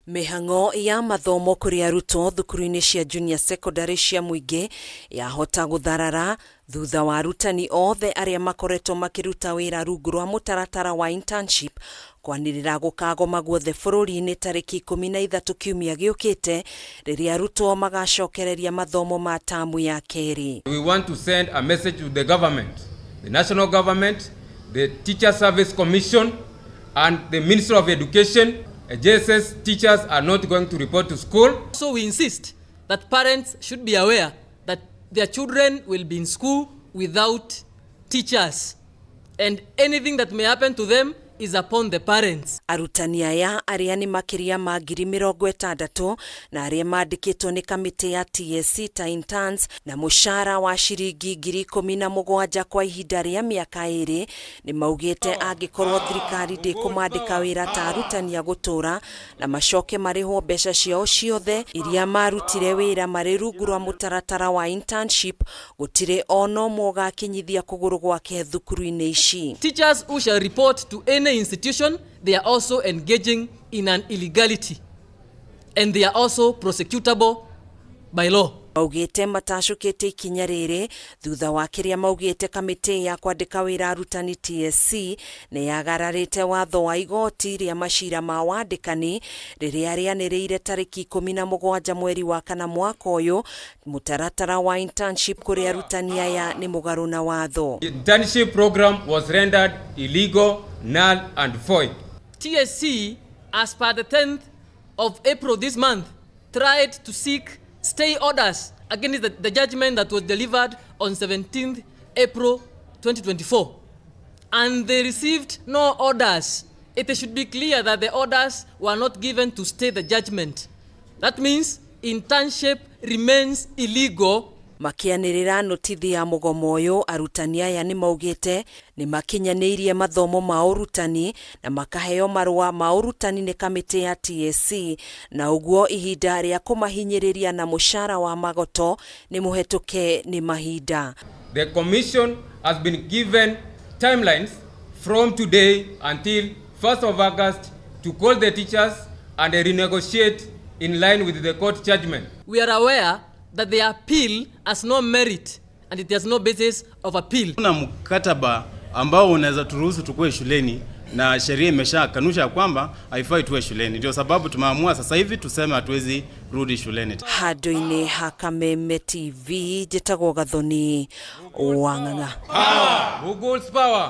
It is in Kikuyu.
Mĩhang'o ya mathomo kũrĩ arutwo thukuru-inĩ cia junior secondary cia mũingĩ yahota gũtharara thutha wa arutani othe arĩa makoretwo makĩruta wĩra rungu rwa mũtaratara wa internship kwanĩrĩra gũkagoma guothe bũrũri-inĩ tarĩki 13 kiumia gĩũkĩte, rĩrĩa arutwo magacokereria mathomo ma tamu ya kerĩ. We want to send a message to the government, the national government, the Teacher Service Commission, and the Ministry of Education. JSS teachers are not going to report to school. So we insist that parents should be aware that their children will be in school without teachers, and anything that may happen to them is upon the parents. Arutani aya, arĩa nĩ makĩria ma 60,000 na arĩa mandĩkĩtwo nĩ kamĩtĩ ya TSC ta interns na mũcara wa ciringi 17,000 kwa ihinda rĩa mĩaka 2, nĩ maugĩte angĩkorwo thirikari ndĩkũmandĩka wĩra ta arutani a gũtũũra na macoke marĩhwo mbeca ciao ciothe iria marutire wĩra marĩ rungu rwa mũtaratara wa internship, gũtirĩ ona ũmwe ũgakinyithia kũgũrũ gwake thukuru-inĩ ici. Teachers who shall report to any institution, they are also engaging in an illegality and they are also prosecutable by law. Maugĩte matacũkĩte ikinya rĩrĩ thutha wa kĩrĩa maugĩte kamĩtĩ ya kwandĩka wĩra arutani TSC nĩ yagararĩte watho wa igoti rĩa macira ma wandĩkani rĩrĩa rĩanĩrĩire tarĩki 17 mweri wa kana mwaka ũyũ mũtaratara wa internship kũrĩ arutani aya nĩ mũgarũ na watho. The internship program was rendered illegal, null, and void. TSC, as per the 10th of April this month, tried to seek stay orders against the judgment that was delivered on 17th April 2024. And they received no orders. It should be clear that the orders were not given to stay the judgment. That means internship remains illegal. Makĩanĩrĩra notithi ya mũgomo ũyũ, arutani aya nĩ maugĩte nĩ makinyanĩirie mathomo ma ũrutani na makaheo marũa ma ũrutani nĩ kamĩtĩ ya TSC, na ũguo ihinda rĩa kũmahinyĩrĩria na mũcara wa magoto nĩ mũhetũke nĩ mahinda. The commission has been given timelines from today until 1st of August to call the teachers and renegotiate in line with the court judgment. We are aware that the appeal has no merit and it has no basis of appeal. Kuna mkataba ambao unaweza turuhusu tukue shuleni na sheria imeshakanusha kwamba haifai tuwe shuleni. Ndio sababu tumeamua sasa hivi tuseme hatuwezi rudi shuleni. Handũ-inĩ ha Kameme TV, njĩtagwo Gathoni Wang'ang'a. Google's power.